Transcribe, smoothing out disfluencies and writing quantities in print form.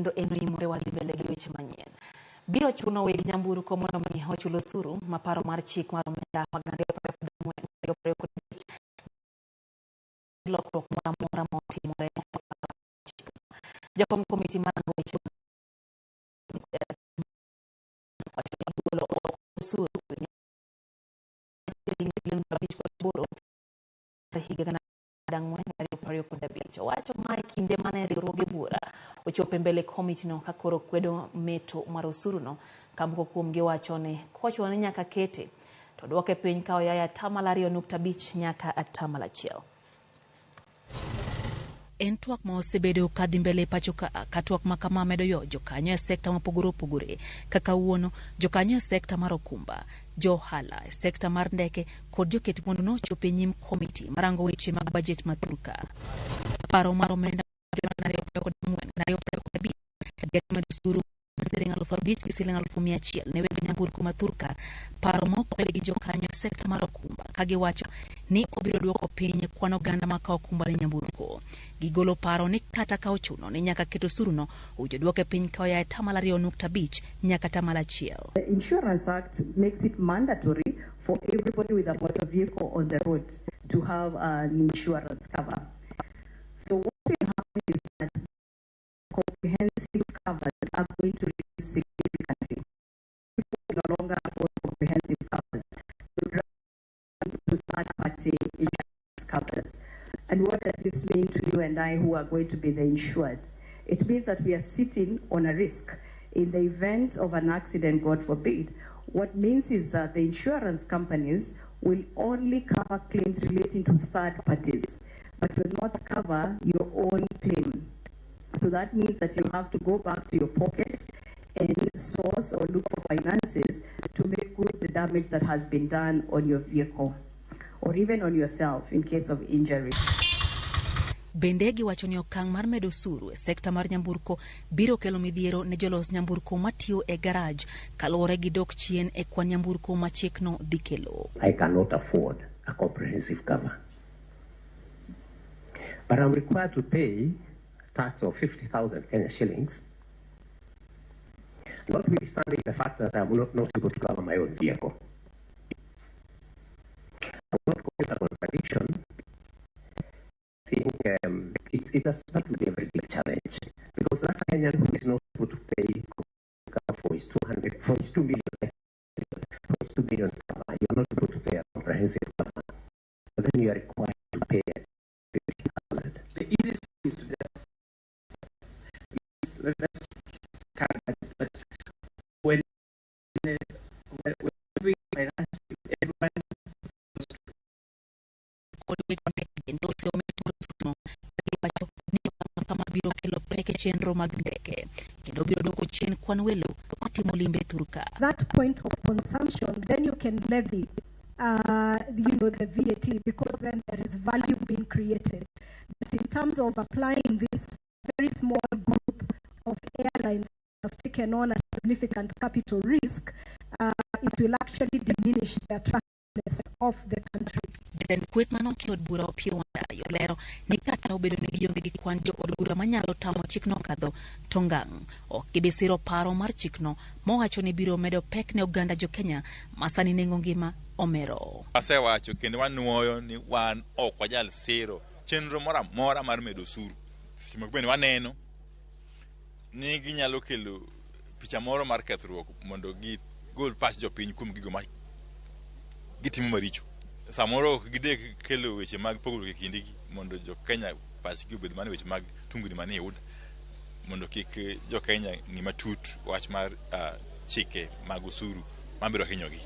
Kendo en oimore wadhi mbele gi weche manyien. Biro chuno weg nyamburko mondo mi ochul osuru ma paro mar chik mar omenda mag 2024-2025 lokruok moro amora ma otimore. Jakom komiti mar rango weche wacho ni golo oko osuru siling bilion 58 higa 4225. Owacho ma e kinde mane riwruoge buora ochopo e mbele komiti no ka koro kwedo meto mar osuru no, ka moko kuomgi wacho ni kochuno ni nyaka kete to duoke piny ka oyaye 2.5% nyaka 1%. En twak ma osebedo ka dhi mbele e pacho ka, ka twak ma kama medo yo jokanyo e sekta mopogore opogore kaka wuono jokanyo e sekta mar okumba, jo ohala e sekta mar ndeke kod joket mwandu nochopo e nyim komiti marango weche mag bajet ma thurka. Paro mar omenda 2024-2025 medo osuru siling 5,000 gi siling 100,000 ne weg nyamburko ma thurka, paro ma okwed gi jokanyo e sekta mar okumba ka giwacho ni obiro duoko piny kwan oganda ma kawo okumba ne nyamburko. Gigolo paro ni kata ka ochuno ni nyaka ket osuruno, owinjo duoke piny ka oya e 2.5% nyaka 1%. The Insurance Act makes it mandatory for everybody with a motor vehicle on the road to have an insurance cover. So what will happen is that comprehensive covers are going to reduce significantly. People will no longer afford comprehensive covers. They will run to third-party insurance covers. And what does this mean to you and I who are going to be the insured? It means that we are sitting on a risk. In the event of an accident, God forbid, what means is that the insurance companies will only cover claims relating to third parties, but will not cover your own claim. So that means that you have to go back to your pocket and source or look for finances to make good the damage that has been done on your vehicle or even on yourself in case of injury. Bende giwacho ni okang' mar medo osuru e sekta mar nyamburko biro kelo midhiero ne jolos nyamburko matiyo e garaj kaluwore gi dok chien e kwan nyamburko ma chikno dhi kelo. I cannot afford a comprehensive cover. But I'm required to pay a tax of 50,000 Kenya shillings, notwithstanding the fact that I'm not able to cover my own vehicle. I will not call it a contradiction. I think it has to be a very big challenge, because that Kenyan who is not able to pay for his 200, for his 2 million, for his 2 million cover, you are not able to pay a comprehensive cover. But then you are required to pay 50,000. The easiest thing is to just let's cut that. But when every finance, everyone kod weche ndeke bende oseomo osuruno ka giwacho ni okang' kama biro kelo pek e chenro mag ndeke kendo biro duoko chien kwan welo matimo limbe thurka. That point of consumption, then you can levy the VAT, because then there is value being created. But in terms of applying this very small group of airlines have taken on a significant capital risk, it will actually diminish the attractiveness of the country. Jatend kweth manoki od bura Opiyo Wandayi olero ni kata obedo ni gionge gi kwan jo od bura manyalo tamo chikno kadho, to ngang' ok gibi siro paro mar chikno mowacho ni biro medo pek ne oganda jo Kenya ma sani nengo ngima omero. Asewacho kendo wanuoyo ni wan ok wanyal siro chenro moro amora mar medo osuru. Seche moko bende waneno ni ginyalo kelo picha moro mar kethruok mondo gigol pach jopiny kuom gigo ma gitimo maricho. Samoro ok gidek kelo weche mag pogruok e kindgi mondo jo Kenya pachgi obed mana weche mag tungni manie UDA, mondo kik jo Kenya ng'i matut wach mar chike mag osuru mabiro hinyogi.